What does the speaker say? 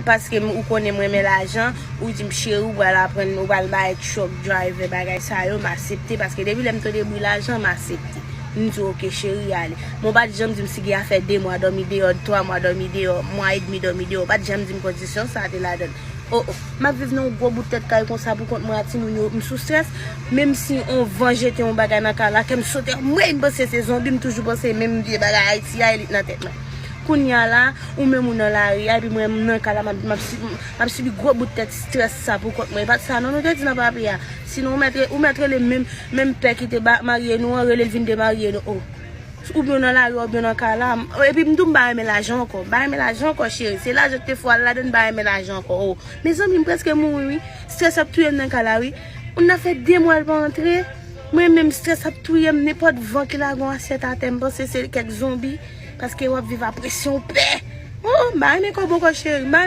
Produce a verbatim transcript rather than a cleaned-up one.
Paske m- ou konnen mwen renmen lajan, ou di m cheri, ou pral aprann, ou pral bay truck driver, bagay sa yo, m aksepte, paske depi lè m tande bri lajan, m aksepte. M di oke cheri, ale. Men w pa t janm di m si gen afè de mwa dòmi deyò, twa mwa dòmi deyò, mwa edmi dòmi deyò, w pa t janm di m kondisyon sa te ladann. O o, m ap viv nan yon gwo bout tèt kay konsa pou kont mwen ak timoun yo, m sou strès. Menm si on van jete yon bagay nan kay la, kè m sote, mwen m panse se zonbi, m toujou panse menm vye bagay Ayiti a, elit nan tèt mwen. Kounye a la, ou menm ou nan lari a, epi mwen m nan kay la, m ap, m ap si- m ap sibi gwo bout tèt strès sa pou kont mwen. E pa t sa non, nou te di nan papye a. Sinon, ou mèt re- ou mèt rele menm, menm pè ki te ba- marye nou an, rele l vin demarye nou. O. Oubyen w nan lari a, oubyen w nan kay la. Epi m tou m pa renmen lajan ankò. M pa renmen lajan ankò, cheri. Se lajan ki te fè w al ladann, m pa renmen lajan ankò. O. Mezanmi, m prèske mouri, wi. Strès ap touye m nan kay la, wi. Ou nan fè de mwa l pa antre. Mwen menm, strès ap touye m. Nenpòt van ki lage yon asyèt atè, m panse se kèk zonbi. Paske w ap viv a presyon, pè. O, m pa renmen kòb ankò, cheri. M pa